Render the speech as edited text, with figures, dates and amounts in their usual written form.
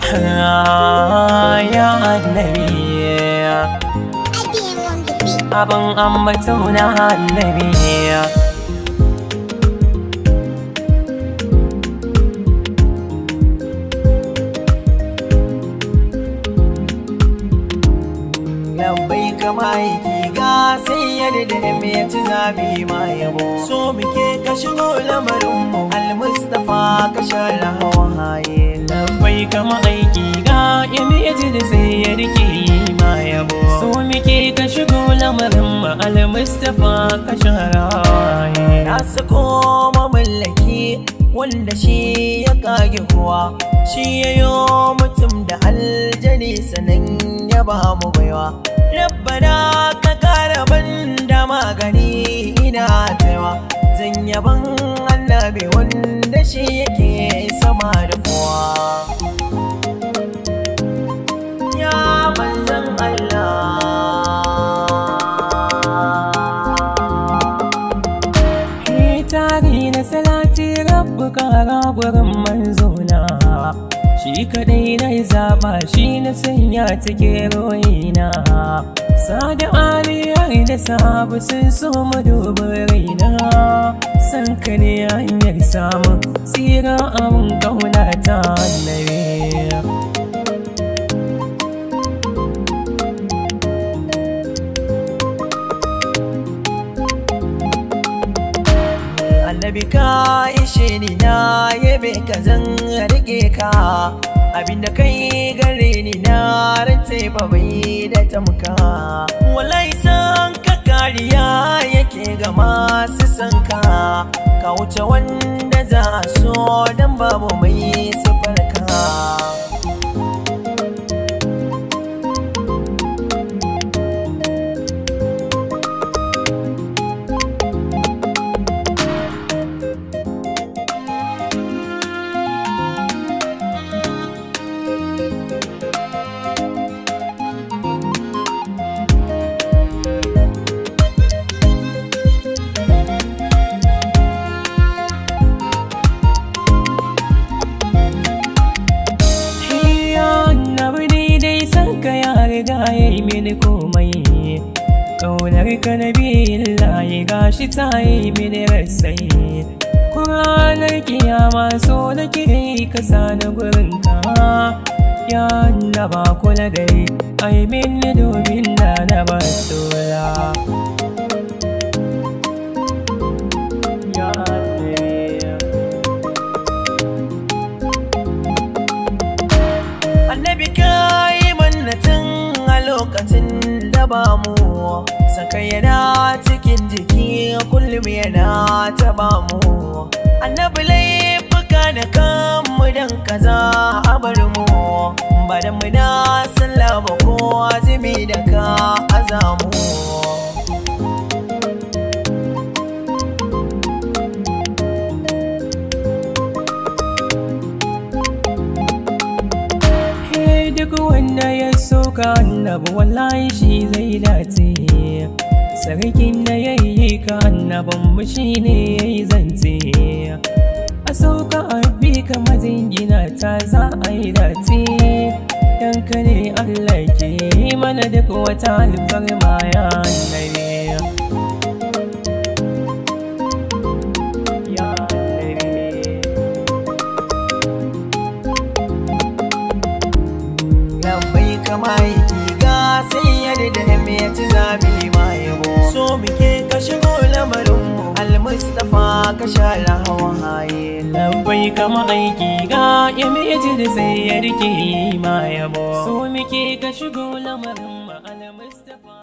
Ya annabi, abin ambato na annabi. Lambai kama aiki ga sai yadda da me ci zabi ma yabo. So muke ka shigo lamarinmu, Almustafa ka share hawaye. Lambai kama aiki ga yami da sai ya rike ma yabo. So muke ka shigo lamarin mu, Almustafa ka share hawaye. Na sako mamallaki wanda shi ya kage kowa, shi yayo mutum da aljani sanan ya ba mu baiwa. Rabbana ka kara ban da magani ina taiwa, zan yaban annabi wanda shi yake sama da kowa. Ya manzon Allah, Tari na salati rabbu kara gurin manzona, shi kadai na zaba shi na sanya cikin ruhina. Sada ali har da sahabu sun so mu dubi raina, san ka ne hanyar samun tsira abin kauna ta annabi. Annabi ka ishe ni na yabe ka, zan rike ka. Abinda kai gare ni na rantse ba bai da tamka. Wallahi san ka kariya yake ga masu san ka, ka wuce wanda za a so dan babu mai sifarka. Annabi daidai san ka ya riga ya yi mini komai, ƙaunar ka na billahi gashi ta yi mini rasai. Ko ranar kiyama so nake ka sani gurin ka, ya annaba kula gari ai mini domin na na basula. Ya annabi. Annabi ka yi mannatin a lokacin da ba mu saka, yana cikin jiki kullum yana taba mu. Annabi laifuka da kanmu dan kaza a bar mu, ba da muna sallah ba ko azumi da ka azamu. Hey, duk wanda ya soka annabi wallahi shi zai dace. Sarkin da ya yi ka annabin mu shi ne ya yi zance. A sauka a bi ka majingina ta za a yi dace. Dan ka ne Allah ke yi mana duk wata alfarma ya annabi. Ya annabi. Lambai kama aiki ga sai yadda da me ci zabi ma yabo. So muke ka shigo lamarinmu, Almustafa ka share hawaye. Lambai kama aiki ga yami da sai ya rike ma yabo. So muke ka shigo lamarin mu, Almustafa.